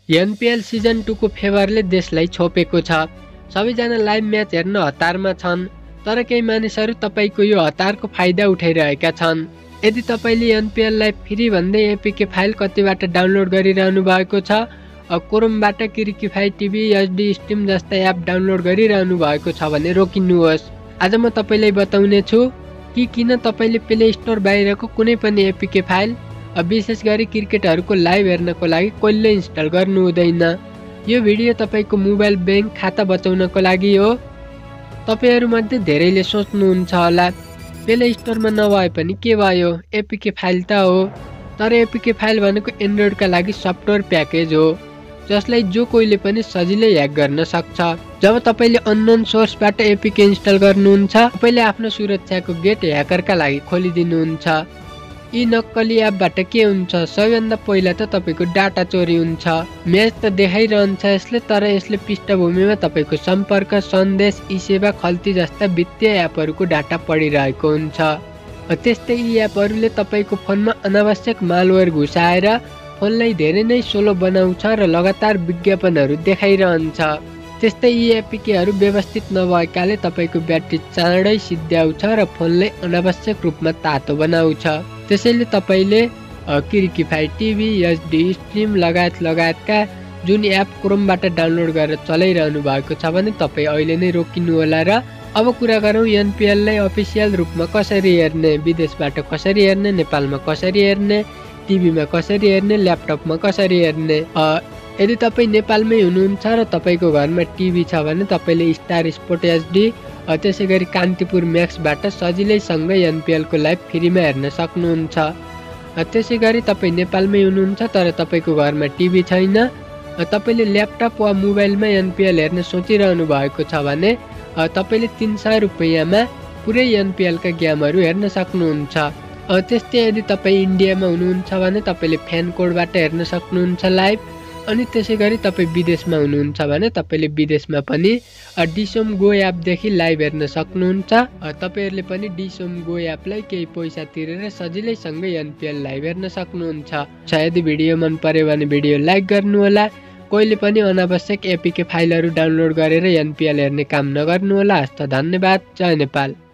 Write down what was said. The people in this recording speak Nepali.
एनपिएल सिजन 2 को फेभरले देशलाई छोपेको छ। सबैजना लाइभ म्याच हेर्न हतारमा छन्, तर केही मानिसहरू तपाईको यो हतारको फाइदा उठाइरहेका छन्। यदि तपाईले एनपिएललाई फ्री भन्दै एपीके फाइल कतिबाट डाउनलोड गरिरहनु भएको छ, क्रोमबाट किरिकिफाई टिभी, एचडी स्ट्रिम जस्ता एप डाउनलोड गरिरहनु भएको छ भने रोकिनुहोस्। आज म तपाईलाई बताउने छु कि किन तपाईले प्ले स्टोर बाहिरको कुनै पनि एपीके फाइल, विशेष गरी क्रिकेटहरूको लाइभ हेर्नको लागि कहिले इन्स्टल गर्नु हुँदैन। यो भिडियो तपाईको मोबाइल ब्याङ्क खाता बचाउनको लागि हो। तपाईहरुमध्ये धेरैले सोच्नुहुन्छ होला, प्ले स्टोरमा नभए पनि के भयो, एपीके फाइल त हो। तर एपीके फाइल भनेको एन्ड्रोइडका लागि सफ्टवेयर प्याकेज हो, जसलाई जो कोहीले पनि सजिलै ह्याक गर्न सक्छ। जब तपाईले अननोन सोर्सबाट एपीके इन्स्टल गर्नुहुन्छ, तपाईले आफ्नो सुरक्षाको गेट ह्याकरका लागि खोलिदिनुहुन्छ। यी नक्कली एपबाट के हुन्छ, सबैभन्दा पहिला त तपाईको डाटा चोरी हुन्छ। म्याच त देखाइरहन्छ यसले, तर यसले पृष्ठभूमिमा तपाईको सम्पर्क, सन्देश, ई सेवा, खल्ती जस्ता वित्तीय एपहरूको डाटा पढिरहेको हुन्छ। त्यस्तै यी एपहरूले तपाईको फोनमा अनावश्यक मालवेयर घुसाएर फोनलाई धेरै नै स्लो बनाउँछ र लगातार विज्ञापनहरू देखाइरहन्छ। त्यस्तै यी एपीकेहरू व्यवस्थित नभएकाले तपाईको ब्याट्री चाँडै सिद्ध्याउँछ र फोनलाई अनावश्यक रूपमा तातो बनाउँछ। त्यसैले तपाईले किरिकिफाई टिभी, एचडी स्ट्रिम लगायतका जुन एप क्रोमबाट डाउनलोड गरेर चलाइरहनु भएको छ भने तपाई अहिले नै रोकिनु होला। र अब कुरा गरौँ एनपिएललाई अफिसियल रूपमा कसरी हेर्ने, विदेशबाट कसरी हेर्ने, नेपालमा कसरी हेर्ने, टिभीमा कसरी हेर्ने, ल्यापटपमा कसरी हेर्ने। यदि तपाईँ नेपालमै हुनुहुन्छ र तपाईँको घरमा टिभी छ भने तपाईँले स्टार स्पोर्ट एचडी, त्यसै गरी कान्तिपुर म्याक्सबाट सजिलैसँग एनपिएलको लाइभ फ्रीमा हेर्न सक्नुहुन्छ। त्यसै गरी तपाईँ नेपालमै हुनुहुन्छ तर तपाईँको घरमा टिभी छैन, तपाईँले ल्यापटप वा मोबाइलमा एनपिएल हेर्न सोचिरहनु भएको छ भने तपाईँले 300 रुपैयाँमा पुरै एनपिएलका गेमहरू हेर्न सक्नुहुन्छ। त्यस्तै यदि तपाईँ इन्डियामा हुनुहुन्छ भने तपाईँले फ्यान कोडबाट हेर्न सक्नुहुन्छ लाइभ। अनि त्यसै गरी तपाईँ विदेशमा हुनुहुन्छ भने तपाईँले विदेशमा पनि डिसोम गो एपदेखि लाइभ हेर्न सक्नुहुन्छ। तपाईँहरूले पनि डिसोम गो एपलाई केही पैसा तिरेर सजिलैसँग एनपिएल लाइभ हेर्न सक्नुहुन्छ। यदि भिडियो मन पर्यो भने भिडियो लाइक गर्नुहोला। कोहीले पनि अनावश्यक एपीके फाइलहरू डाउनलोड गरेर एनपिएल हेर्ने काम नगर्नुहोला। हस्त धन्यवाद। जय नेपाल।